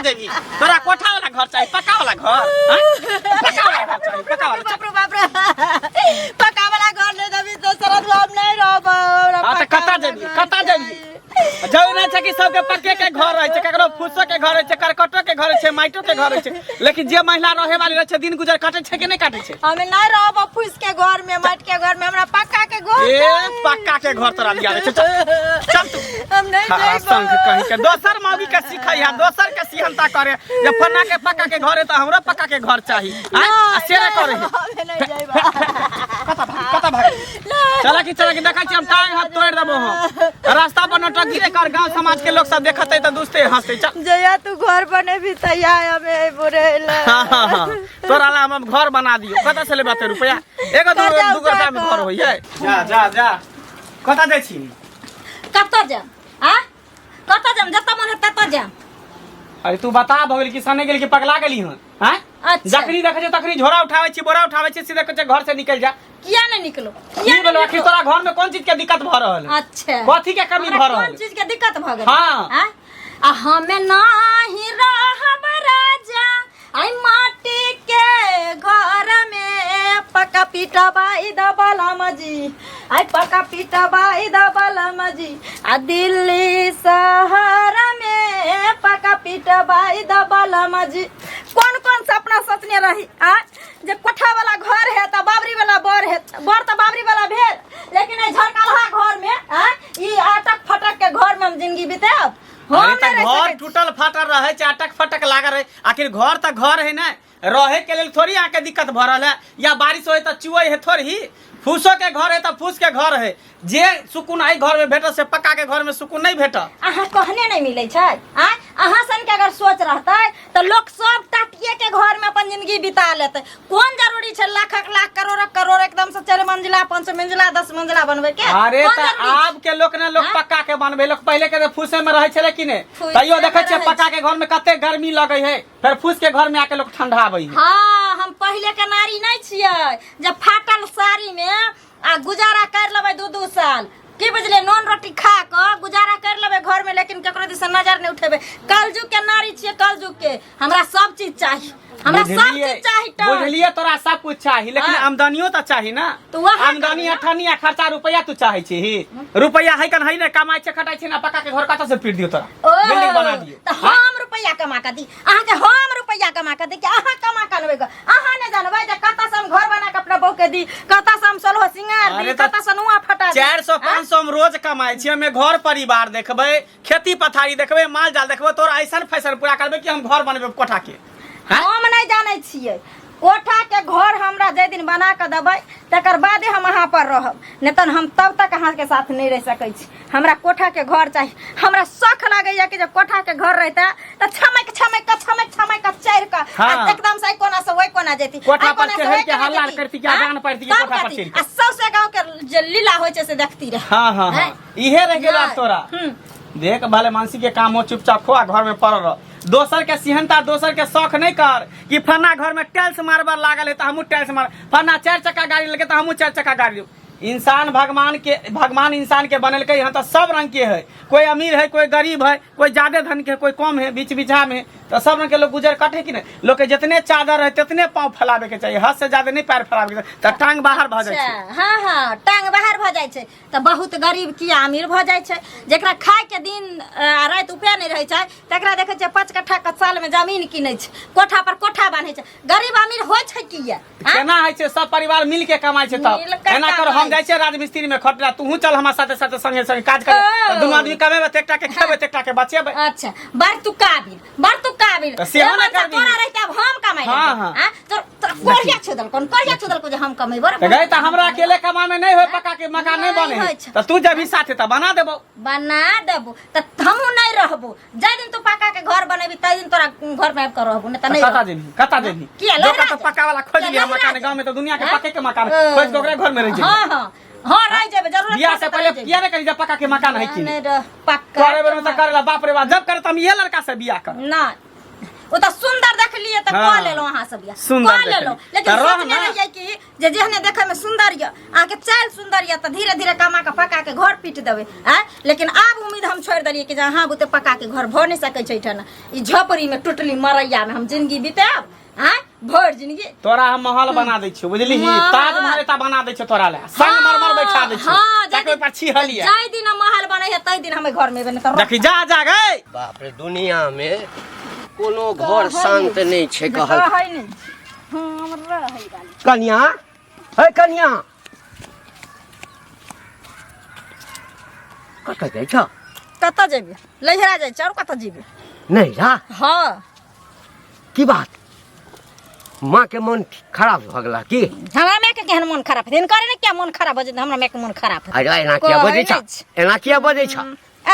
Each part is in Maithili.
जेबी तोरा कोठा वाला घर चाही पक्का वाला घर हैं? पक्का वाला घर चाही पक्का वाला बाप रे बाप रे, पक्का वाला घर ले देबी तो शरद हम नहीं रहब। हमरा हाँ तऽ पक्का कतऽ वाला जेबी घर कतऽ जेबी चाही। जरूरी नहि छै कि सबके पक्के के घर रहै छै, ककरो फूसो के घर रहै छै, करकटो के घर रहै छै, माइटो के घर रहै छै, लेकिन जे महिला रहे वाली रहै छै दिन गुजर कटै छै कि नहि काटै छै? हमे नहीं रहब फूस के घर में, माटि के घर में, हमरा पक्का के घर ए चाही। पक्का के घर तोरा लिया छै, चल चल तू। हम नहीं हाँ, जाइब। संग कहीं के दोसर मौगी के सिखै है, दोसर के सिहनता करे जे फन्ना के पक्का के घर है तऽ हमरो पक्का के घर चाही। आँय? आ से नहि करे है। हमे नहीं जाइब। कतऽ भाग, कतऽ भाग? चला की चला की, देखै छी हम टांग हाथ तोड़ि देबो हम। रास्ता पर नौटंकी रे कर, गांव समाज के लोग सब देखतै तऽ दुसते हंसतै। चल। जया तू घर बनेबी तैया हमे अइबो रे ला। हाँ, हाँ, हाँ। तोरा ला हम घर बना दियो। कतऽ से लेबै एते रुपया? एगो कर्जा दू उठा रुपया में कऽ। घर होइए। जा जा जा, कतऽ जाइ छी? कतऽ जायब? आ कतऽ जायब? जतऽ मन हेतै ततऽ जायब। अरे तू बता भऽ गेल कि सने गेल कि पगला गेली हन? हैं? अच्छा। जखनी देखै छै तखनी झोरा उठाबै छी, बोरा उठाबै छी, सीधे कहै छै घर से निकल जा। किया नहीं निकलो? की किया नहीं भेलो आखिर? निकलो? तोरा घर में कौन चीज के दिक्कत भऽ रहल है? अच्छा, कथी के कमी हमरा भऽ रहल कोन है? चीज के दिक्कत भऽ गेल? हाँ। आँ? आ हमे नाही रहब राजा आई माटी के घर में, पक्का पीटबाई दबलम जी, आई पक्का पीटबाई दबलम जी, आ दिल्ली शहर में पक्का पीटबाई दबलम जी। कोन कोन सपना सोचने रही आ जे कोठा वाला घर है त बाबरी वाला बर है, बर त बाबरी वाला भेल, लेकिन एहि झरकलहा घर में आ ई अटक फटक के घर में हम जिंदगी बितायब? हम अरे नहि तऽ रहि घर सकै छी। टूटल फाटल रहै छै, अटक फटक लागल रहै, आखिर घर तऽ घर है ने, रहे के लेल थोड़ी अहाँके दिक्कत भऽ रहल है? या बारिश होय तऽ चुअै है थोड़ी ही? फूसो के घर है तऽ फूस के घर है। जे सुकून एहि घर में भेटत से पक्का के घर में सुकून नहीं भेटत। अहाँ कहने नहीं मिलै छै। आँय, अहाँ सन के अगर सोच रहतै तऽ लोक सब टाटिए के घर में अपन जिंदगी बिता लेतै। कोन जरूरी छै लाखक लाख करोड़क करोड़ एकदम से 4 मंजिला 5 मंजिला 10 मंजिला बनबै के? अरे कोन तऽ जरूरी छै? आब के लोक ने लोक आँय? पक्का के बनबै, लोक पहिले के तऽ फूसे में रहै छलै कि ने? फूसे तैयो देखै में छियै रहै। पक्का के घर में कते गर्मी लगै है, फेर फूस के घर में आके लोक ठंडा आबै है। हाँ, हम पहिले के नारी नहीं छियै जे फाटल साड़ी में आ गुजारा कर लेबै 2-2 साल, की बुझलियै, नून रोटी खा कऽ गुजारा कर लेबै घर में, लेकिन केकरो दिस नजर नहीं उठेबै। कलयुग के नारी छियै, कलयुग के। हमरा सब चीज चाही, हमरा सब बुझलियै चीज चाही टन। बुझलियै, तोरा सब कुछ चाही, लेकिन हाँ। आमदनियो तऽ चाही ना। तऽ वएह आमदनी करबै ना। अठन्नी आ खर्चा रुपया। तू चाहे छी रुपया है कन है ने, कमाइ छै खटाइ छै ना, पक्का के घर कतऽ से पीट दियौ तोरा? ओ, बिल्डिंग बना दियौ? तऽ हम रुपया कमा कऽ दी अहाँके? हम रुपया कमा कऽ दी कि अहाँ कमा कऽ अनबै? अहाँ नहि जानबै जे कतऽ से हम घर बना कऽ अपना बहू के दी, कतऽ से हम सोलहो सिंगार दी, अरे तऽ कतऽ से नुआ फटा दी। 400 500 हम रोज कमाइ छी, हमे घर परिवार देखबै, खेती पथारी देखबै, माल जाल देखबै, तोरा ऐसन फैशन पूरा करबै कि हम घर बनबै कोठा के, हैं? हम नहि जानै छियै कोठा के घर। हमरा जाहि दिन बना कऽ देबै तकर बादे हम अहाँ पर रहब, नहि तऽ हम तब तक अहाँके साथ नहि रहि सकै छी। हमरा कोठा के घर चाही। हमरा शौख लागैया कि जब कोठा के घर रहिता तऽ छमक छमक कऽ छमक छमक कऽ चढ़ि कऽ आ एकदम से एहि कोना से ओहि कोना जैती, कोठा एहि पर कोना से चढ़ि ओहि के कोना हल्ला जैती। करती कि हाँ? अजान पड़ती कि तब कोठा पर कथी? चढ़ि के। आ सौंसे गाँव के जे लीला होइ छै से देखती रहे। हाँ हाँ हाँ हैं? इहे रह गेल आब नहि। तोरा। देख भले मानसी के काम हो, चुपचाप खो आ घर में पड़ल रह। दोसर के सिहनता, दोसर के शौख नहीं कर कि फन्ना घर में टाइल्स मार्बल लागल है तो हमहूँ टाइल्स मार, फन्ना 4 चक्का गाड़ी लेके तो हमहूँ 4 चक्का गाड़ी लेब। इंसान भगवान के, भगवान इंसान के बनेलकै हन तऽ सब रंग के है। कोई अमीर है, कोई गरीब है, कोई ज्यादा धन के है, कोई कम है, बीच बिछा में है, तऽ सब रंग के लोग गुजर कटे कि नहीं? लोग के जितने चादर है तितने पाँव फैलावे के चाहिए, हद से ज्यादा नहीं पैर फैलावे के चाहिए, तऽ टांग बाहर भऽ जाइ छै। अच्छा, हाँ हाँ, टांग बाहर भऽ जाइ छै तऽ बहुत गरीब किया अमीर भऽ जाइ छै? जकरा खायके दिन आ राति उपाय नहि रहै छै तकरा देखै छियै 5 कट्ठा के सालमे जमीन किनै छै, कोठा पर कोठा बान्है छै। गरीब अमीर होइ छै किया? आँय? केना होइ छै? सब परिवार मिल के कमाइ छै तब। मिल के एना कर, हम कमाइ। जाइ छियै राजमिस्त्री में खटला, तूहू चल हमरा साथे साथे, संगे संगे काज कर। ओ। दुनू आदमी कमेबै तऽ एकटा के खेबै तऽ एकटा के बचेबै। अच्छा, बड़ तू काबिल, बड़ तू काबिल। तऽ सेहो ए, ने मनसा, करबिही। तोरा रहिते आब हम कमाइ हाँ, लेबै। हाँ। आँ? तोर कोरिया छुदल कोन कोरिया छुदल को जे हम कमेबो रे? तऽ गई तऽ हमरा अकेले कमा में नहीं होय, पक्का के मकान नहीं नहि बने होइ छै। तऽ तू जब साथे तऽ बना देबो। बना देबो तऽ हमहूँ नहीं रहबो। जाहि दिन तू पक्का के घर बनेबी ताहि दिन तोरा घर में आबि कऽ रहबो, नहीं तऽ नहीं कता रहबो। जेबही? कता जेबही? किया जो लहरा कतऽ जाए? पक्का वाला खोज किया लिया लहरा मकान जाए? गांव में तो दुनिया के हाँ? पक्के के मकान ओ। खोज के ओकरे घर में रह जेबही। हाँ हाँ हाँ, रह जेबै, जरूरत बियाह से पड़तै तऽ पहले रहि जेबै। किया नहीं करी जब पक्का के मकान है कि नहीं रह, पक्का करे बेर में तऽ करेला। बाप रे बाप, जब करे तऽ हम इहे लड़का से बियाह कर नहीं, ओ तऽ सुंदर देखलिए तऽ हाँ। कऽ लेलहुँ अहाँ सब बियाह सुंदर कऽ लेलहुँ देखली। लेकिन तऽ रह सोचने ना। रहियै कि जे जेहने देखै में सुंदर यऽ अहाँके चालि सुंदर यऽ तऽ धीरे धीरे कमा कऽ पका के घर पीट देबै आँय लेकिन आब उम्मीद हम छोड़ि देलियै कि जे अहाँ बुते पका के घर भऽ नहि सकै छै एहिठाम ई झोपड़ी में टुटली मरैया में हम जिंदगी बितायब आँय भरि जिंदगी तोरा हम महल बना दै छियौ बुझलिही महल। ताजमहल एता बना दै छियौ तोरा ले संगमरमर बैठा दै छियौ हाँ, ताकि ओहि पर छिहलियै जाहि दिन हम महल बनै है ताहि दिन हम एहि घर में एबै नहि तऽ देखी जा जा गई बाप रे दुनिया में कोनो घर शांत नहि छै कहल रहै नहि हम रहै वाली कनिया हे कनिया कतऽ जाइ छ कतऽ जेबै लहिरा जाइ छै आओर कतऽ जेबै नहि जा हाँ की बात माँ के मन खराब भऽ गेला की हमरा माय के केहन मन खराब हेतै हिनकर ने किया मन खराब भऽ जेतै हमरा माय के मन खराब हेतै अरे एना किया कहै बजै छ नहि छै। एना किया बजै छ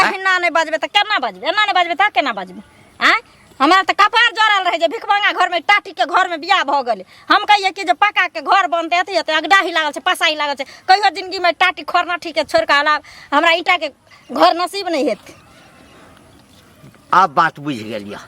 एहिना नहि बजबै तऽ केना बजबै एना नहि बजबै तऽ केना बजबै आँय हमरा तऽ कपार जरल रहै जे भिखमंगा घरमे टाटीके घरमे बियाह भऽ गेलै हम कहियै कि जे पक्काके घर बनतै अथी हेतै अगडाही लागल छै पसाही लागल छै कहियो जिन्दगीमे टाटी खरनाठीके छोड़ि कऽ अलाव हमरा ईंटाके घर नसीब नहि हेतै आब बात बुझि गेलियै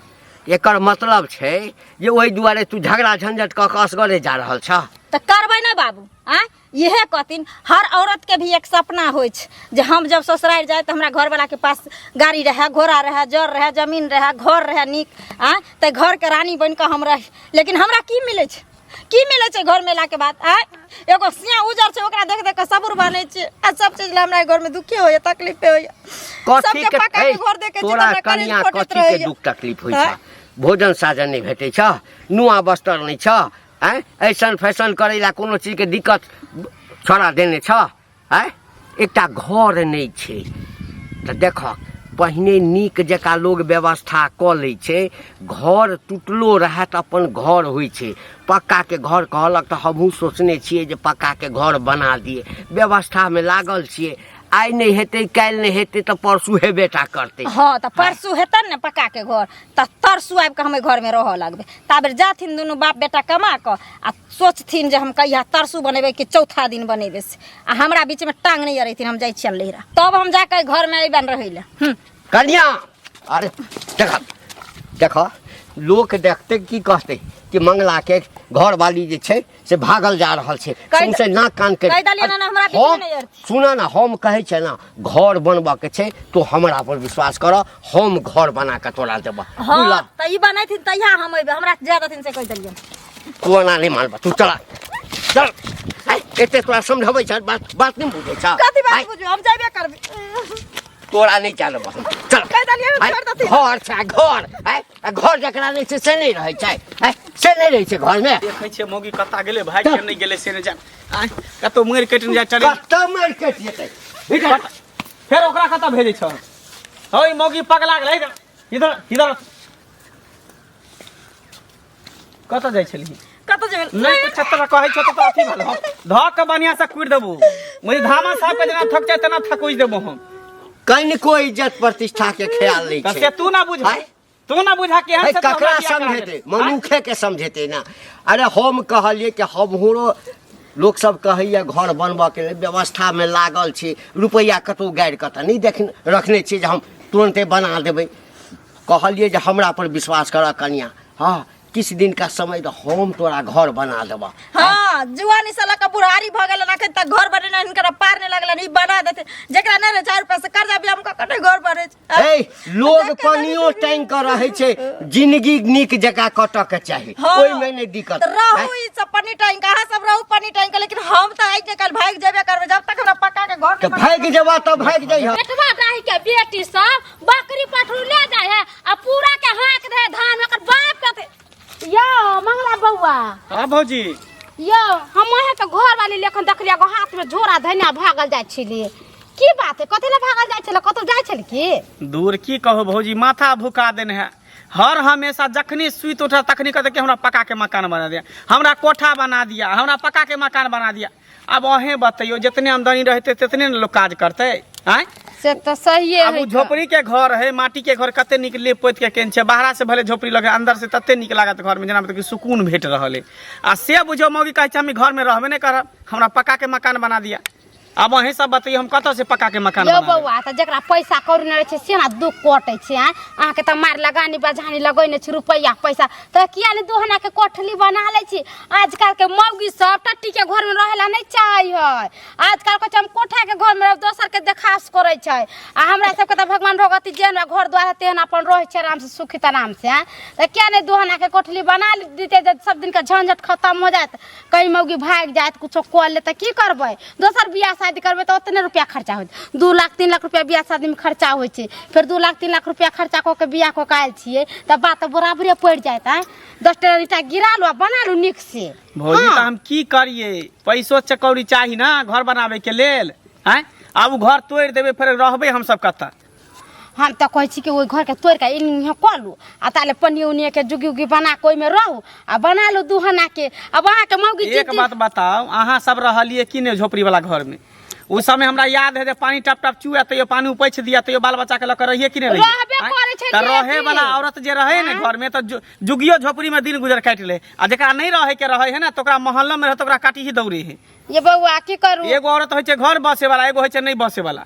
एकर मतलब छै जे ओहि दुआरे तू झगड़ा झंझट कऽ कऽ असगरे जा रहल छह तऽ करबै नहि बाबू आँय इहे कहथिन हर औरत के भी एक सपना होइ छै जे हम जब ससुरारि जाए तऽ हमरा घरवाला के पास गाड़ी रहए घोड़ा रहए जर रहए जमीन रहए घर रहए नीक आँय तऽ घरके रानी बनि कऽ हम रही लेकिन हमरा की मिलै छै की मिलै छै घरमे एलाके बाद आँय एगो सिया उजर छै ओकरा देख देख कऽ सबुर बनै छै आ सब चीज लए हमरा घरमे दुखे होइए तकलीफे होइए कथी सबके के पक्का ए, के घर देखै छी तऽ तोरा हमरा करेज कनिया फटैत कथी के रहैए दुख तकलीफ होइ आँय? छ भोजन साजन नहि भेटै छ नुआ बस्तर नहि छ आँय ऐसन फैशन करै ला कोनो चीजके दिक्कत छोड़ा देने छ आँय एकटा घर नहि छै तऽ देखक पहिने नीक जकाँ लोग व्यवस्था कऽ लै छै घर टुटलो रहए तऽ अपन घर होइ छै पक्काके घर कहलक तऽ हमहूँ सोचने छियै जे पक्काके घर बना दियै व्यवस्थामे लागल छियै आइ नहि हेतै काल्हि नहि हेतै तऽ परसू हेबे टा करतै हँ तऽ परसू हेतनि ने पक्का के घर तऽ तरसू आबि कऽ हम एहि घरमे रहऽ लगबै ताबेर जाथिन दुनू बाप बेटा कमा कऽ आ सोचथिन जे हम कहिया तरसू बनेबै कि चौथा दिन बनेबै से आ हमरा बीचमे टांग नहि अड़ेथिन हम जाइ छियनि लहिरा तब हम जा कऽ एहि घरमे अयबनि रहै लए हूँ कन्या अरे देख देख लोक देखते की कहते कि मंगला के घरवाली जे छै से भागल जा रहल छै सौंसे नाक कान के कहि देलियै ने हमरा बीचमे हम नहि अड़थिन। सुन ना हम कहै छै ना घर बनबऽ के छै तू हमरा पर विश्वास कर हम घर बना के तोरा देबऽ हँ बुझलह? तऽ ई बनेथिन तहिया हम अयबै हमरा जाय देथिन से कहि देलियनि तू एना नहि मानबह तू चला चल आइ, एते तोरा समझबै छ बात बात नहि बुझै छ कथी आइ, बात बुझू हम जेबे करबै तोरा नहि चलब हम चल कहि देलियै ने, आइ, छोड़ि देथिन। घर छै घर आइ, आ घर जकरा नहि छै से नहि रहै छै आइ, से नहि रहै छै घरमे देखै छियै मौगी कत्ता गेलै भागि के नहि गेलै से नहि जान आँय, कतौ मरि कटि नहि जाय चले कतऽ मारि कटि जेतै भीतर फेर ओकरा कतऽ भेजै छह हौ ई मौगी पगला गेलै इधर इधर इधर कतऽ जाइ छलही कतऽ जेबै नहि कुछ तोरा कहै छौ तऽ अथी भेल हम धऽ के बढ़िआँ से कुटि देबो मुझे धामा साहब के जेना थक जाय तेना थकुचि देबो हम कनिको इज्जत प्रतिष्ठा के ख्याल नहि तऽ छै से तू ना बुझ आँय? तू ना बुझा केहन है से तू हमरा ककरा बियाह करा समझेतै देलही? मनुखे के समझेतै ना अरे हम कहलियै कि हमरो लोक सब कहैया घर बनबऽ के लेल व्यवस्थामे लागल छी रुपैआ कतहु गाड़ि कऽ तऽ नहि देख रखने छी जे हम तुरन्ते बना देबै कहलियै जे हमरा पर विश्वास करऽ कनिया हँ किछु दिनका समय दऽ हम तोरा घर बना देबऽ हाँ जुआनी से लऽ कऽ बुढ़ारी भऽ गेलनि अखन तक घर बनेनाइ हिनकर पार नहि लगलनि ई बना देते जेकरा नहि रहै 4 रुपया से कर्जा भी हम कऽ कऽ नहि घर बनै छै ए लोग पनियो टांगि कऽ रहै छै जिंदगी नीक जकाँ कटऽ के चाही हाँ। ओहिमे नहि दिक्कत तऽ रहू ई सब पन्नी टांगि कऽ अहाँ सब रहू पन्नी टांगि कऽ लेकिन हम तऽ आइ के काल्हि भागि जेबे करबै जब तक हमरा पक्का के घर तऽ नहि भागि जेबऽ तऽ भागि जइहऽ बेटवा दाही के बेटी सब बकरी पठरू ले जाय है आ पूरा के हाँक दे धान ओकर बाप के यो मंगला बौआ हाँ भौजी यो हम अहाँ के घर वाली लेखन देखलियै एगो हाथ में झोरा धैना भागल जाइ छलियै की बात है कथी ले भागल जाइ छलै कतौ जाइ छलै की दूर की कहू भौजी माथा भुका देने है हर हमेशा जखनी सुति उठा तखनी कहते कि हमरा पक्का के मकान बना दिया हमरा कोठा बना दिया हमरा पक्का के मकान बना दिया अब अहें बतैयो जितने आमदनी रहते तितने ने लोग काज करते आँय से तऽ सहिए आब उ झोपड़ी के घर है माटी के घर कते नीक लेप पोति के केन छै बाहरा से भले झोपड़ी लगे अंदर से तते नीक लागत घर में जेना मतलब कि सुकून भेट रहल है आ से बुझो मौगी कहै छै हम ई घर में रहबे नहि करब हमरा पक्का के मकान बना दिया आब अहीं सब बतैयौ हम कतऽ से पक्का के मकान यौ बनाबै। बौआ, तऽ जकरा पैसा कौड़ी नहि रहै छै से ना दुख कटै छै। आँय, अहाँके तऽ मारि लगानी बजानी लगैने छी रुपैआ पैसा, तऽ किया नहि दोहना के कोठली बना लै छी? आजकल के मौगी सब टट्टी के घर में रहै ला नहि चाहै है। आजकल कहै छै हम कोठा के घर में रहब, दोसर के देखास करै छै। आ हमरा सबके तऽ भगवान भगवती जेहन घर द्वार है तेहन अपन रहै छै आराम से, सुखित आराम से। आँय, तऽ किया नहि दोहना के कोठली बना दितै जे सब दिन के झंझट खतम हो जायत? कहीं मौगी भागि जायत, कुछो कऽ ले तऽ की करबै? दोसर बियाह शादी करबै तऽ ओतने रुपया खर्चा होत, 2 लाख 3 लाख रुपया बियाह शादीमे खर्चा होइ छै। फेर 2 लाख 3 लाख रुपया खर्चा कऽ के बियाह कऽ के आयल छियै तऽ बात तऽ बराबरे पड़ि जायत। आँय, 10 टा ईंटा गिरा लू आ बना लू नीक से। भौजी, हाँ। तऽ हम की करियै? पैसो चकौड़ी चाही ने घर बनाबै के लेल। आँय, आब उ घर तोड़ि देबै, फेर रहबै हमसब कतऽ? हम तऽ कहै छी कि ओहि घरके तोड़ि कऽ इन्ने कऽ लू आ ताले पन्नी उन्नी के जुगी उगी बना कऽ ओहिमे रहू आ बना लू दुहना के। अब अहाँके मौगी एक जिद्दी- बात बताउ, अहाँ सब रहलियै कि नहि झोपड़ी वाला घर में? उस समय हमरा याद है जे पानी टप टप चुए तैयो पानी उपैछ दिया, तैयो बाल बच्चा के लऽ के रहिए कि नहि रहिए? रहबे आँय? करै छलियै तऽ रहे की? वाला औरत जे रहे ने घर में तऽ जुगियो झोपड़ी में दिन गुजर काटि ले, आ जेकरा नहि रहे के रहे है ना तऽ ओकरा मोहल्ला में रहे तऽ ओकरा काटी ही दौड़े है। ये बौआ, की करू? एगो औरत होइ छै घर बसे वाला, एगो होइ छै नहि बसे वाला।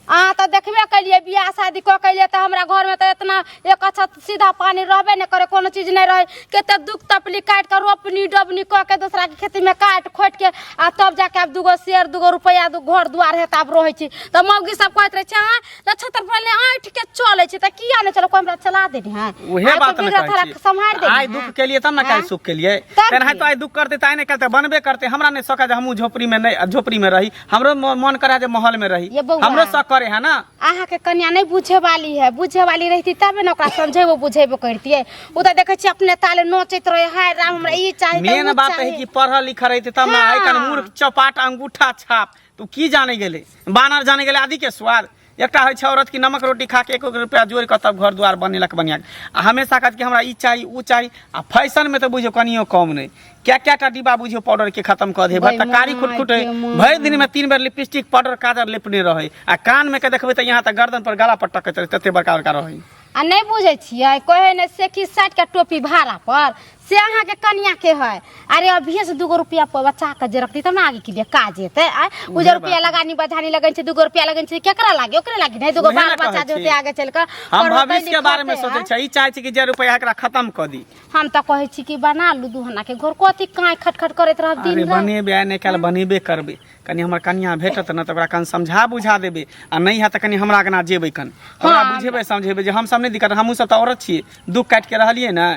अहाँ तऽ देखबे केलियै, बियाह शादी कऽ के एलियै तऽ हमरा घरमे तऽ एतना एक अच्छा सीधा पानी रहबे नहि करै, कोनो चीज नहि रहै। कते दुख तकलीफ काटि कऽ रोपनी डोबनी कऽ के दोसराके खेतीमे काटि खोटि के आ तब जाके आब दूगो शेर दूगो रुपैआ दू घर दुआर है तऽ आब रहै छी। तऽ मौगी सब कहैत रहै छै, आँय नक्षत्र पहिले ऐंठ के चलै छै, तऽ किया नहि चलै? कोइ हमरा चला देने है? उहे आइ बात कोइ ने बिगड़त कहै हरा छी। सम्हारि देने आइ है? दुख केलियै तब ने काल्हि हाँ? सुख केलियै। तब तेनाहिते की? आइ दुख करतै तऽ आइ नहि काल्हि तऽ बनबे करतै। हमरा नहि शौक है जे हमहूँ झोपड़ी में नहि झोपड़ी में रही, हमरो मन करे जे महल में रही। ये बौआ। हमरो शौक करे है ना। अहाँके कन्या नहि बुझे वाली है, बुझे वाली रहती तबे ने ओकरा समझेबो बुझेबो करतियै। ओ तऽ देखै छियै अपने ताले नोचैत रहे, हाय राम हमरा ई चाही तऽ मेन उ बात है चाही। कि पढ़ल लिखल रहते तब ना। आइ काल्हि मूर्ख चौपाट अंगूठा छाप, तू की जाने गेलै? बानर जाने गेलै आदि के स्वाद। एकटा होइ छै औरत की नमक रोटी खा के एको रुपया जोड़ि कऽ तब घर दुआर बनेलक बढ़िआँ, आ हमेशा कहत कि हमरा ई चाही ओ चाही। आ फैशनमे तऽ बुझियौ कनियो कम नहि, क्या क्या टा डिब्बा बुझियौ पाउडर के खत्म कऽ दे, भरि तऽ कारी खुटखुट है, भरि दिनमे 3 बेर लिपस्टिक पाउडर काजर लेपने रहै, आ कानमे के देखबै तऽ यहाँ तऽ गर्दन पर गला पर टकैत रहै, तते बड़का बड़का रहै। आ नहि बुझै छियै, कहै ने सेखी 60 के टोपी भाड़ा पर, से अहाँके कनिया के है। अरे अभिये से दूगो रुपया बचा के जे रखती तब ने आगे के लिए काज एतै। आय उ जे उहे रुपया बात। लगानी बझानी लगै छै, दूगो रुपया लगै छै, केकरा लागे? ओकरे लागे नहि दूगो उहे बाल ने बच्चा कहै जे होतै छी। आगे चलि कऽ हम पढ़ौतै भविष्य के बारे में लिखौतै, सोचै आँय? छियै, ई चाहै छी कि जे रुपया एकरा खत्म कऽ दी। हम तऽ कहै छी कि बना लू दुहना के घर, कथी काँय खटखट करैत रहब अरे दिन राति। बनेबे आइ नहि काल्हि बनेबे करबै। कनि हमर कनिया भेटत ने तऽ ओकरा कनि समझा बुझा देबै, आ नहि हैत तऽ कनि हमरा अंगना जेबै, कनि ओकरा बुझेबै समझेबै जे हमसब नहि दिक्कत, हमहूँ सब तऽ औरत छियै, दुख काटि के रहलियै ने।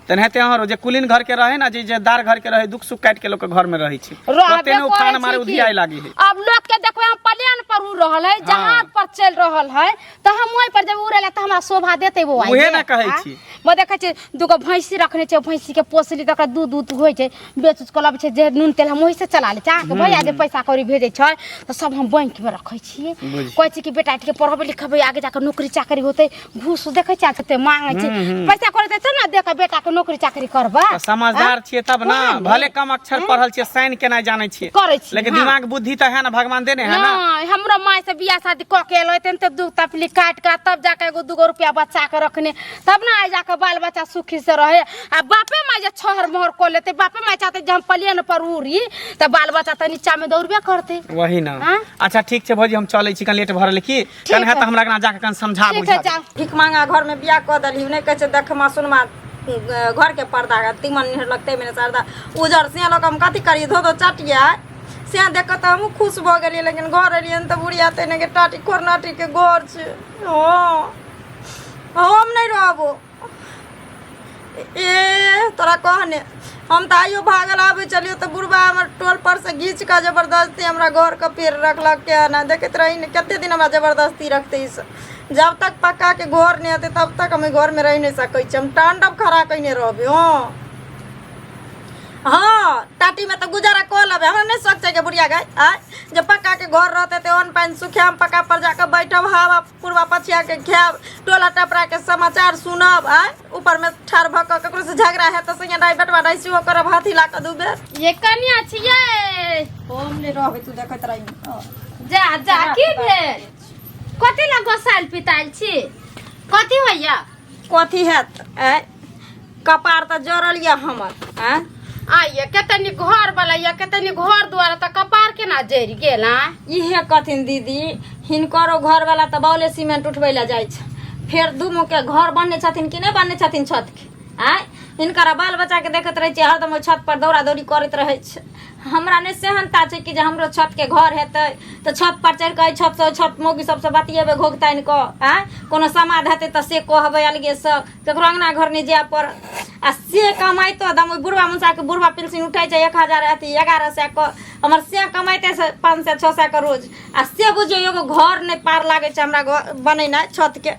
तेनाहिते अहाँ जे कुलीन घर के रहे ना, जे इज्जतदार घर के रहे, दुख सुख काटि के लोक के घर में रहे छै, रहबे ओते ने उफान करै मारे छी की। उधियाए लागे है। अब लोग के देखबै हम प्लेन पर उड़ रहल है, जहाज पर चल रहल है, तऽ हम ओहि पर जब उड़े ला तऽ हमरा शोभा देतै बौआ? उहे ने कहै छी। म देखै छी दूगो भैंसी रखने छै, भैंसी के पोसली तऽ ओकरा दूध उध होइ छै, बेच उच कऽ लबै छै, जे नून तेल हम ओहि से चला लै छी। अहाँके भैया जे पैसा कौड़ी भेजै छै तऽ सब हम बैंक में रखै छियै। बुझि। कहै छी कि बेटा के पढ़ेबै लिखेबै, आगे जाके नौकरी चाकरी होतै। घूस देखै छियै कते मांगै छै, पैसा कौड़ी देतै ने देख बेटा के नौकरी चाकरी करबै। तऽ समझदार छियै तब ना, उएह ने। भले कम अक्षर पढ़ल छियै, साइन केनाइ जानै छियै, करै छियै, लेकिन हाँ। दिमाग बुद्धि तऽ है ना, भगवान देने है ना। नहीं, हमरो माय से बियाह शादी कऽ के एलै तेन तऽ दुख तकलीफ काटि कऽ तब जाके एगो दूगो रुपया बचा के रखने, तब ने आइ जाके बाल बच्चा सुखी से रहे। आ बापे माय जे छहर मोहर कऽ लेतै, बापे माय चाहतै जे हम प्लेन पर उड़ी, तऽ बाल बच्चा तऽ नीचा में दौड़बे करतै। वही ना। हाँ? अच्छा ठीक छै भौजी, हम चलै छी, कनि लेट भऽ रहलै की कनि है है। तऽ हमरा अंगना जाके कनि समझा ठीक बुझा है, देबै। जाओ। भीख मांगा घर में बियाह कऽ देलही, नहि कहै छै देखमा सुनमा घर के पर्दा तीमन निहरलक ताहिमे ने शारदा उजर से लऽ कऽ हम कथी करियै, धो धो चटिया से देख कऽ तऽ हमहूँ खुश भऽ गेलियै, लेकिन घर एलियै तऽ बुढ़िया तहिने के टाटी खोरनाटी के घर छै। हँ, हम नहि रहबो। ए तोरा कहने हम तऽ आइयो भागल आबै छलियौ तऽ बुढ़बा हमर टोल पर से घीच कऽ जबरदस्ती हमरा घर के पेड़ रखलक के ना देखैत रही ने कते दिन हमरा जबरदस्ती रखतै ई सब। जब तक पक्का के घर नहि हेतै तब तक हम एहि घर में रहि नहि सकै छी, हम टांडव खड़ा कयने रहबै। हँ हँ, टाटी में तऽ गुजारा कऽ लेबै, हमरा नहि शौक छै के बुढ़िया गाय आय जे पक्का के घर रहतै तऽ अन्न पानि सुखायब, पक्का पर जाकऽ बैठब, हवा पूर्वा पछिया के खायब, टोला टपरा के समाचार सुनब, आय ऊपर में ठाढ़ भऽ कऽ ककरो से झगड़ा हैत तऽ सैया डाइ बेटवा डाइ सेहो करब हाथ हिला कऽ दू बेर। ये कनिया छियै। हम नहि रहबै, तू देखैत रही। जा जा, की भेल? कथी ला गोसाइल पिताइल छी? कथी होइया? कथी हैत? आँय, कपार तऽ जरल यऽ हमर। आँय, आइए कते नीक घर वाला ये कते नीक घर द्वार तऽ कपार केना जरि गेल आँय? इहे कथिन दीदी, हिनकरो घरवाला तऽ बाउले सीमेंट उठबै लए जाइ छै, फेर दू मुँह के घर बनने छथिन कि नहि बनने छथिन छत के? आँय, हिनकर बाल बच्चा के देखैत रहै छियै हरदम ओहि छत पर दौड़ा दौड़ी करैत रहै छै। हमरा नहि सेहनता छै कि जे हमरो छत के घर हेतै तऽ छत पर चढ़ि कऽ एहि छत से ओहि छत मौगी सबसँ बतियेबै घोघ तानि कऽ। आँय, कोनो समाद हेतै तऽ से कहबै अलगेसँ, ककरो अङ्गना घर नहि जाय पड़त। आ से कमाइतो दम ओहि बुढ़वा मुनसाके बुढ़वा पेंशन उठै छै 1000 अथी 1100 के, हमर से कमाइते से 500 600 के रोज, आ से बुझियौ एगो घर नहि पार लागै छै हमरा घर बनेनाइ छतके,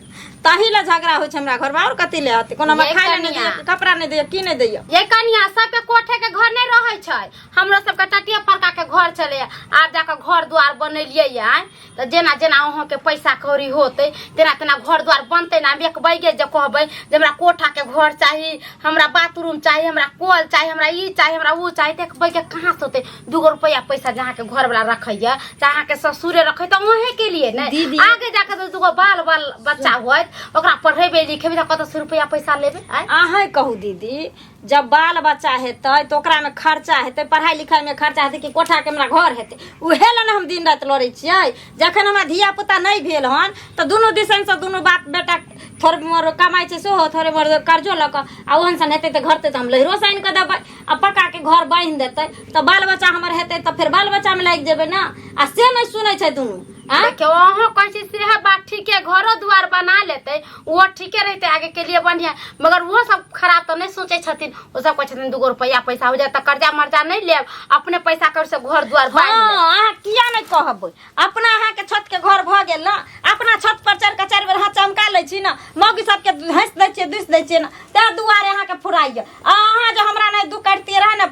ताहि लए झगड़ा होइ छै हमरा घरमे, आओर कथी लए होतै? कोनो हमरा ये खाय लए नहि कनिया। दैया, कपड़ा नहि दैया, की नहि दैया। ये कनिया, सबके कोठे के घर नहि रहै छै, हमरो सबके टटिया फरका के घर छलै, आब जाके घर द्वार बनेलियै आय, तऽ जेना जेना अहाँके पैसा कौड़ी होतै तेना तेना घर द्वार बनतै ने। एक बैगे जे कहबै जे हमरा कोठाके घर चाही, हमरा बाथरूम चाही, हमरा कल चाही, हमरा ई चाही, हमरा ओ चाही, तऽ एक बैगे कहाँ से होतै? दूगो रुपैआ पैसा जे अहाँके घरवला रखैया चाहे अहाँके ससुरे रखै तऽ अहेँके लिए ने। दीदी। आगे जाके तऽ दूगो बाल बाल बच्चा होत, ओकरा पढ़ेबै लिखेबै तऽ कतऽसँ रुपैआ पैसा लेबै आँय? अहेँ कहू दीदी, जब बाल बच्चा हेतै तऽ ओकरामे खर्चा हेतै, पढ़ाइ लिखाइमे खर्चा हेतै कि कोठाके हमरा घर हेतै? उहे लए ने हम दिन राति लड़ै छियै। जखन हमरा धिया पुता नहि भेल हन तऽ दुनू दिसनसँ दुनू बाप बेटा थोड़े मोर कमाइ छै, सेहो थोड़े मोर कर्जो लऽ कऽ, आ ओहन सन हेतै तऽ घरते तऽ हम लहिरो से आनि कऽ देबै, आ पक्काके घर बान्हि देतै तऽ बाल बच्चा हमर हेतै तऽ फेर बाल बच्चामे लागि जेबै ने। आ से नहि सुनै छै दुनू। आँय? देखियौ, अहाँ कहै छी सेहे बात ठीके, घरो दुआर बना लेतै ओहो ठीके रहतै, आगे के लिए बढ़िया, मगर ओहो सब खराब तऽ नहि सोचै छथिन। ओ सब कहै छथिन दूगो रुपैआ पैसा हो जाए तऽ कर्जा मर्जा नहि लेब, अपने पैसा कर से घर दुआर बान्हि लेब। हँ, अहाँ किया नहि कहबै? अपना अहाँके छत के घर भऽ गेल ने, अपना छत पर चढ़ि कऽ चारि बेर हाथ चमका लै छी ने, मौगी सबके हँसि दै छियै, दुसि दै छियै ने, ताहि दुआरे अहाँके फुराइए। आ अहाँ जे हमरा नहि दुख काटितियै रहए ने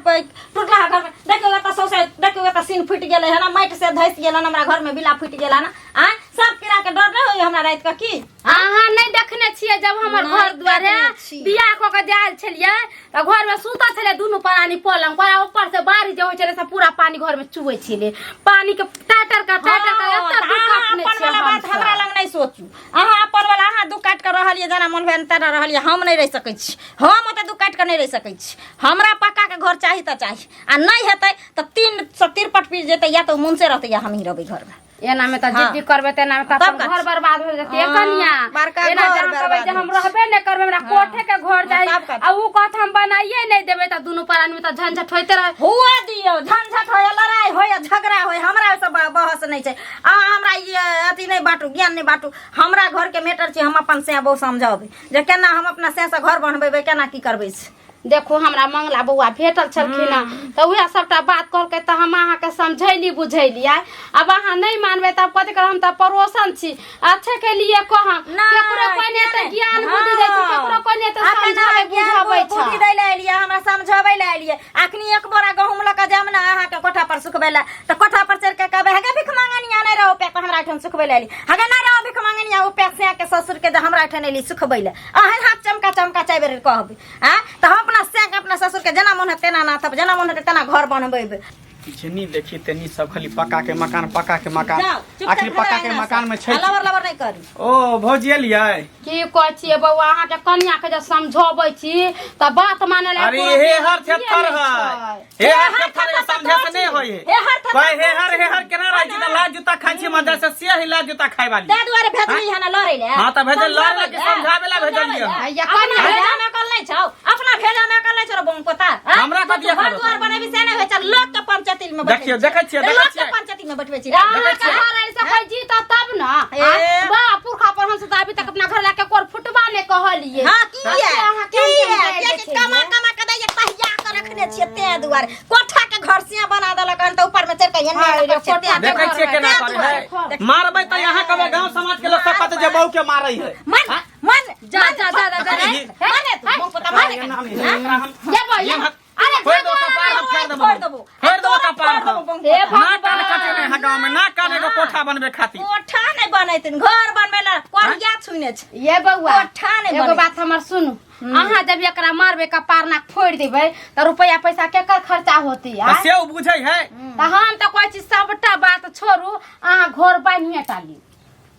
टूटलाहा घरमे, देखियौ एतऽ सौंसे, देखियौ एतऽ सीन फुटि गेलै हन, माटि से धसि गेल हन, हमरा घरमे बिला फुटि गेल हन। आँय, सब कीड़ाके डर नहि होइए हमरा रातिके की? अहाँ नहि देखने छियै जब हमर नहि घर दुआरे देखने छी। बियाह कऽ के जायल छलियै तऽ घर में सुतल छलियै दुनू प्राणी पलंग पर, आ ऊपर से बारिश जे होइ छलै से पूरा पानी घर में चुबै छलै, पानी के टाटर का टाटर का हँ, एते तऽ दुख अहाँ काटने अपन छियै वाला बात हमसब। हमरा लग नहि सोचू। अहाँ अपन वाला अहाँ दुख काटि कऽ रहलियै, जेना मन भेल तेना रहलियै। हम नहि रहि सकै छी, हम ओते दुख काटि कऽ नहि रहि सकै छी। हमरा पक्काके घर चाही तऽ चाही, आ नहि हेतै तऽ 3 सए तिरपट पीट जेतै, या तऽ ओ मुनसे रहतै या हमही रहबै घरमे। एना में तऽ हाँ। जिद्दी करबै तऽ एना में तऽ तब अपन कथी? घर बर्बाद हो जेतै। हाँ, कनिया, बड़का एना घर जे हम कहबै बर्बाद जे हम होइ छै। रहबे नहि करबै, हमरा कोठे के घर चाही, तब कथी? आ ऊ कहत हम बनाइए नहि देबै, तऽ दुनू प्राणी में तऽ झंझट होइते रहै। हुआ दियौ, झंझट होय, लड़ाई होय, झगड़ा होय, हमरा ओहिसँ बहस नहि छै। अहाँ हमरा ई अथी नहि बाँटू, ज्ञान नहि बाँटू। हमरा घरके मैटर छै, हम अपन सैं बहु समझेबै जे केना हम अपना सैं से घर बनबेबै, केना की करबै से। देखू, हमरा मंगला बौआ भेटल छलखिन हँ तऽ उएह सबटा बात कहलकै, तऽ हम अहाँके समझैली बुझैली। आइ आब अहाँ नहि मानबै तऽ कथी करब? हम तऽ पड़ोसन छी, अच्छे के लिए कहम। नहि, केकरो कोइ नहि तऽ ज्ञान बुद्धि दै छै, केकरो कोइ नहि तऽ अखन अहाँ समझाबै ज्ञान बुझाबै बुद्धि छै। दै लए एलियै, हमरा समझाबै लए एलियै। अखनी एक बोरा गहूँम लऽ कऽ जायब ने अहाँके कोठा पर सुखबै लए, तऽ कोठा पर चढ़ि कऽ कहबै, हगे भिख मांगनिया, नहि रहो पे हमरा एहिठाम सुखबै लए एली, हगे नहि रहो भिख मांगनिया, ओ पे सैं के ससुर के जे हमरा एहिठाम एली सुखबै लए। अहें हाथ चमका चमका चारि बेर कहबै। आँय, तऽ हम अपना सैं के अपना ससुर के जेना मोन हेतै तेना नाथब, जेना मोन हेतै तेना घर बनबेबै। जेनी देखी तेनी सब खाली पक्का के मकान, पक्का के मकान। जाउ, चुपचाप आखिर पक्का के हमरा मकान में छै आ लबर लबर नहि करू। ओ भौजी एलियै? की कहै छियै बौआ, अहाँके कनिया के जे समझबै छी तऽ बात माने लए अरे एको हे रत्ती हर अथिये थेथर नहि है छै। हे हर थेथर है, समझे से नहीं होय है। हे हर थेथर कहे हे हर हे हर केना रहै छी तऽ लात जूता खाइ छी, मदर से से ही लात जूता खाय वाली। ताहि दुआरे भेजली हन लड़ै लए। हाँ, तऽ भेजल लड़ै लए कि समझाबै लए भेजलियै हन? हैया अपना कनिया भेजा में अकल नहि छौ, अपना भेजा में अकल नहि छौ रे बम पोता। आँय? हमरा कथी तू घर अकल? दुआर बनेबी से नहि होइ छै, लोक के पंचायती में बैठबै देखियौ, छियै। देखै छियै, देखै लोक के छियै। पंचायती में बैठबै छी। अहाँके घर आयल से कोइ जीतत तब ने। ए। वाह, पुरखा पर हम अभी तक अपना घर लाके कोर फुटबा नहि कहलियै। हाँ, की से है? अहाँ की केहन है? केहन गारि कियाकि दै छियै? कमा कमा के दैया तहिया के रखने छियै, तें दुआरे कोठा के घर से बना देलक हन तऽ ऊपर में चढ़ के एने हाँ, रखल छै, कोठा तें के देखै छियै घर केना तें करै दुआरे। है। मारबै तऽ यहाँ कहबै गांव समाज के लोग सब कहतै जे बहू के मारै है। मन मन जा जा जा जा जा माने तू मुंह पता माने एना नहि, एकरा हम जेबै ये हम- अरे फोड़ि देबो कपार हम, फोड़ फोड़ि देबो देबो। फोड़ि देबो कपार फोड़ देबो हम। बम हे पोता। ना कान कटेने है गाँव में, ना कान एगो कोठा बनबे खातिर। कोठा नहि बनेथिन, घर बनबै लए कोरिया छुने छै। ये बौआ, कोठा नहि एगो बनै। बात हमर सुनू, अहाँ जब एकरा मारबै कपार नाक फोड़ि देबै तऽ रुपैआ पैसा केकर खर्चा होती? तऽ से ओ बुझै है। तऽ हम तऽ कहै छी सबटा बात छोड़ू, अहाँ घर बान्हिए टा ली।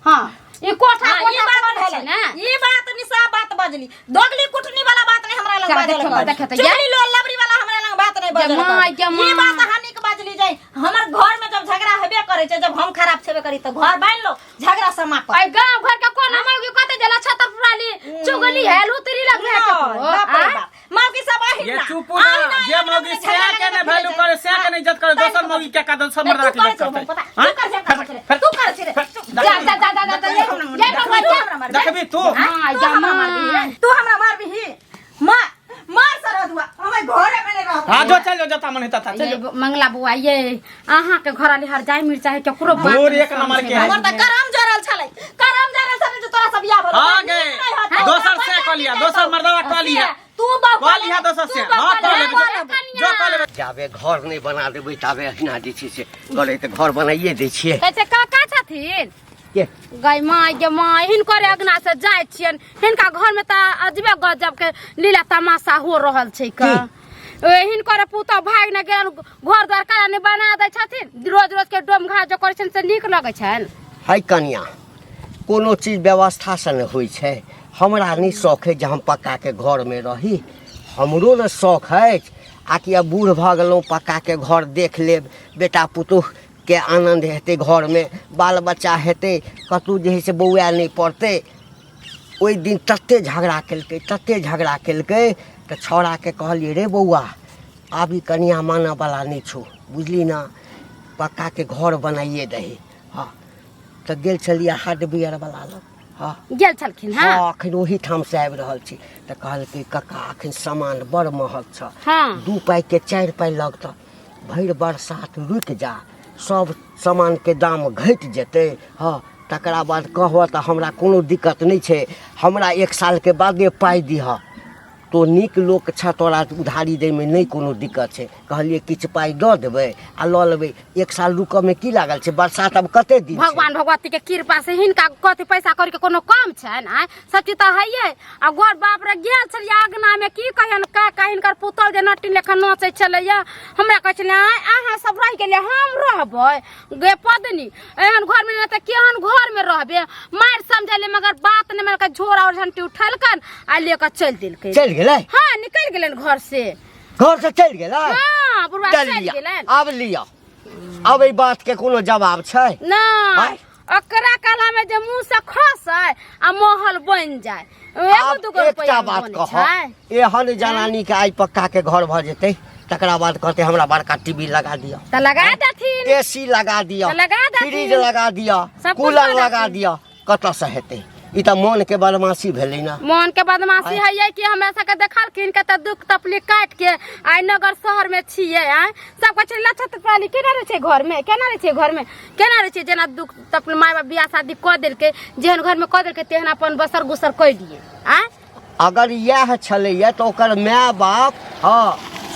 हाँ, ई कोठा हाँ, ई कोठा बात करै छै भेलै। ने। ई बात निशा बात बजली, दोगली कुटनी वाला बात नहीं हमरा लग चल, बाजल देखियौ, कर। देखियौ तऽ चुगली लो लबरी वाला हमरा लग बात नहीं। नहीं बजल गे माय, कर। गे ई माय। बात अहाँ नीक बाजली जाय हमर घर में जब झगड़ा हेबे करे छै जब हम खराब छेबे करी त घर बान्हि लो झगड़ा समाप्त अय गांव घर के कोना मौगी कते जला छतर पुराली चुगली है लुतरी लग रहा नहीं, बाप रे बाप। मौगी सब अहिना ये चुप ना जे मौगी से के ने वैल्यू करे से के ने इज्जत करे दोसर मौगी के का दोसर मर्दा के इज्जत करते तू कर छे तू कर छे जा जा जा जा जा ये ये भगवान जा देखबी तू हां तू जा हमरा मारबी रे तू हमरा मारबी मार मार सरदुआ हमें घरे में नहीं रहब हां जो चल जो जता मन हेता था चल ये मंगला बुआ ये अहाँ के घर वाली हर जाय मिर्चा है केकरो बात दूर नहीं एक नंबर के है। हमर त करम जरल छलै करम जरल छलै जे तोरा सब बियाह भेल हाँ गे दोसर से कह लिया दोसर मर्दवा कह लिया तू बहु कह लिया दोसर से हां कह लेबे जो कह लेबे जाबे घर नहि बना देबै ताबे अहिना जे छै से करे तऽ घर बनाइए दै छियै कहै छै काका छथिन के गय माय गे माय हिनकर अगना से जाइ छियनि हिनका घर में तऽ अजबे गजब के लीला तमाशा हो रहल छै का हिनकर पुतहु भागि ने गेल घर द्वार काला नहि बना दै छथिन रोज रोज के डोम घास जो करै छनि से नीक लगै छनि है कनिया कोनो चीज व्यवस्थासँ ने होइ छै हमरा नहि शौक है जे हम पक्काके घरमे रही हमरो ने शौक अछि आकि आब बूढ़ भऽ गेलहुँ पक्काके घर देख लेब बेटा पुतोहुके आनन्द हेतै घरमे बाल बच्चा हेतै कतहु जे हइ से बौआए नहि पड़तै ओहि दिन ततेक झगड़ा केलकै ततेक झगड़ा केलकै तऽ छौड़ाके कहलियै रे बौआ आब ई कनिआ मानऽवला नहि छौ बुझली ने पक्काके घर बनाइए दही हँ तऽ गेल छलियै हार्डवेयरवला लग हँ गेल छलखिन हँ हँ अखन ओहीठामसँ आबि रहल छी तऽ कहलकै कक्का अखन सामान बड़ महग छह हँ 2 पाइके 4 पाइ लगतह भरि बरसात रुकि जा सब सामानके दाम घटि जेतै हँ तकरा बाद कहबह तऽ हमरा कोनो दिक्कत नहि छै हमरा 1 सालके बादे पाइ दिहऽ तो नीक लोक छह तोरा उधारी दैमे नहि कोनो दिक्कत छै कहलियै किछु पाइ दऽ देबै आ लऽ लेबै 1 साल रुकऽमे की लागल छै बरसात आब कते दिन छै? भगवान भगवती के कृपा से हिनका कथी पैसा कौड़ी के कोनो कम छनि आँय सब चीज तऽ हइये आ गोर बाप रे गेल छलियै अगना में की कहियन काका हिनकर पुतल जे नटी लेखा नचै छलैया हमरा कहै छलै आँय अहाँ सब रहि गेलियै हम रहबै गे पदनी एहन घर में तऽ केहन घर में रहबे मारि समझेले मगर बात नहि मानलकै झोरा और झंटी उठेलकन आ लेके चलि देलकै चलि गेलै हाँ निकलि गेलनि घर से घर से चलि गेलै हाँ बुढ़वा चल चलि लिअ गेलनि आब लिअ आब एहि बात के कोनो जवाब छै नहि आँय? ओकरा कला में जे मुंह से खसै आ महल बनि जाय एगो आब दूगो एकटा रुपैआ में बात बनै कह छै एहन जनानी के आइ पक्का के घर भऽ जेतै तकरा बाद कहते हमरा बड़का टीवी लगा दिअ तऽ लगा देथिन एसी लगा दिअ तऽ लगा देथिन। फ्रिज लगा दिअ सब कुछ कूलर कऽ लगा देथिन। दिअ कतऽसँ हेतै ई तऽ मोन के बदमाशी भेलै ने मोन के बदमाशी है ये कि हमरा सबके देखलखिन के तऽ दुख तकलीफ काटि के आइ नगर शहर में छियै आइ सब कहै छै लछत प्राणी केना रहै छै घर में केना रहै छै घर में केना रहै छै जेना दुख तकलीफ माय बाप बियाह शादी कऽ देलकै जेहन घर में कऽ देलकै तेहन अपन बसर गुसर कऽ दियै आँय अगर इएह छलैए तऽ ओकर माय बाप हँ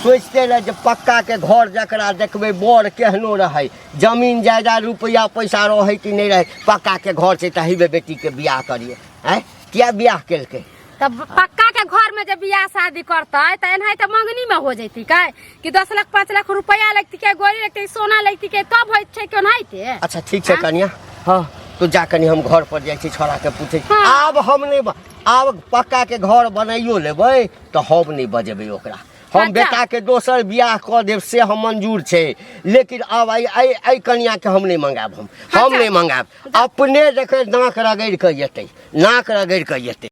सोचिते रहै जे पक्काके घर जकरा देखबै बर केहनो रहै जमीन जायदाद रुपैआ पैसा रहै कि नहि रहै पक्काके घर छै तऽ हेबे बेटीके बियाह करियै आँय किया बियाह केलकै तब पक्का के घर में जब बियाह शादी करतै तऽ एनाहिते मंगनी में हो जैती कै कि 10 लाख 5 लाख रुपया लगती के गोरी लगती सोना लगती के तब होइत छै केनाहिते अच्छा ठीक छै कनिया हँ तो जा कनि हम घर पर जाइ छी छोड़ा के पूछै छी। हाँ। आब हम नहि आब पक्का के घर बनाइयो लेबै तऽ हम नहि बजेबै ओकरा हम अच्छा। बेटा के दोसर बियाह कऽ देब से हम मंजूर छै लेकिन आब एहि एहि एहि कनिया के हम नहि मंगायब हम अच्छा। नहि मंगायब अपने देखै नाक रगड़ि कऽ जेतै नाक रगड़ि कऽ जेतै।